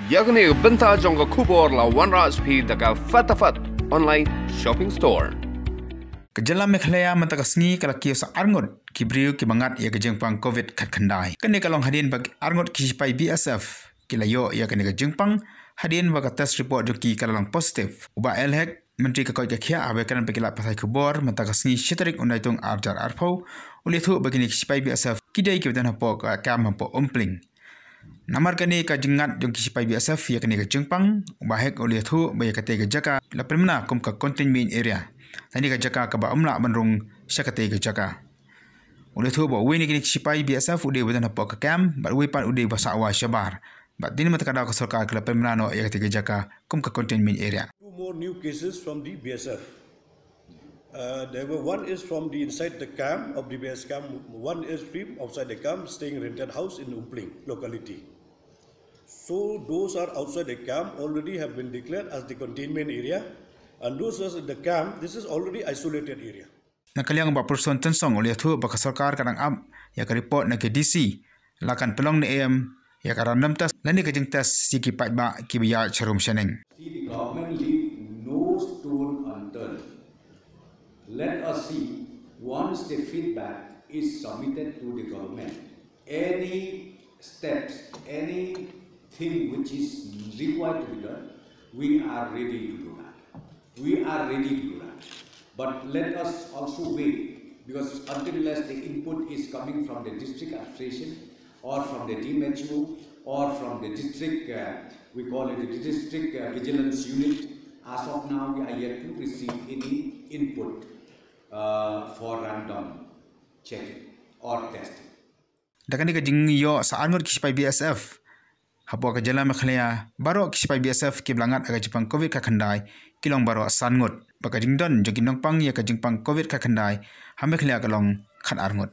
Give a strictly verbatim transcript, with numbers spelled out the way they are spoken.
Ïa kane ka bynta jong ka khubor la wanrah sha phi da ka Fatafat Online Shopping Store. Ka jylla Meghalaya mynta ka sngi ka la kiew sa arngut ki briew ki ba ngat ïa ka jingpang covid khatkhyndai. Kane ka long hadien ba arngut ki sipai B S F ki la ïoh ïa kane ka jingpang hadien ba ka test report jong ki ka la long positive. U Bah L Hek, Myntri ka koit ka khiah, haba kren bad ki lad pathai khubor mynta ka sngi shi tarik u Naitung ar hajar arphew, u la ïathuh ba kine ki sipai B S F ki dei ki ba don hapoh ka kam hapoh Umpling. Namar kane ka jingngat jong ki sipai B S F ïa kane ka jingpang, u Bah Hek u la ïathuh ba ïa katei ka jaka la pynbna kum ka containment area. Kane ka jaka kaba ym lah ban rung sha katei ka jaka. U la ïathuh ba uwei na kine ki sipai B S F u dei ba don hapoh ka kam, bad uwei pat u dei ba sah wai shabar. Bad dei namar kata ka daw ka sorkar ka la pynbna noh ïa katei ka jaka kum ka containment area. Two more new cases from the B S F. Uh, there were, one is from the inside the camp of the B S camp, one is from outside the camp, staying rented house in Umpling locality. So those are outside the camp already have been declared as the containment area, and those are in the camp, this is already isolated area. Na ka liang u Bah Prestone Tynsong u la ïathuh ba ka sorkar ka dang ap ïa ka report na ka D C, la kan pynlong ne em ïa ka random test lane ka jingtest ïa ki paidbah ki ba ïaid sharum shaneng. See, the government leave no stone unturned. Let us see, once the feedback is submitted to the government, any steps, anything which is required to be done, we are ready to do that. We are ready to do that. But let us also wait, because until unless the input is coming from the district administration or from the D M H O or from the district, uh, we call it the district, uh, vigilance unit, as of now we are yet to receive any input, uh, for random checking or testing. Da kane ka jingïoh sa arngut ki sipai B S F hapoh ka jylla Meghalaya, baroh ki sipai B S F ki ba la ngat ïa ka jingpang covid khatkhyndai ki long baroh san ngut. Bad ka jingdon jong ki nongpang ïa ka jingpang covid khatkhyndai ha Meghalaya ka long khatar ngut.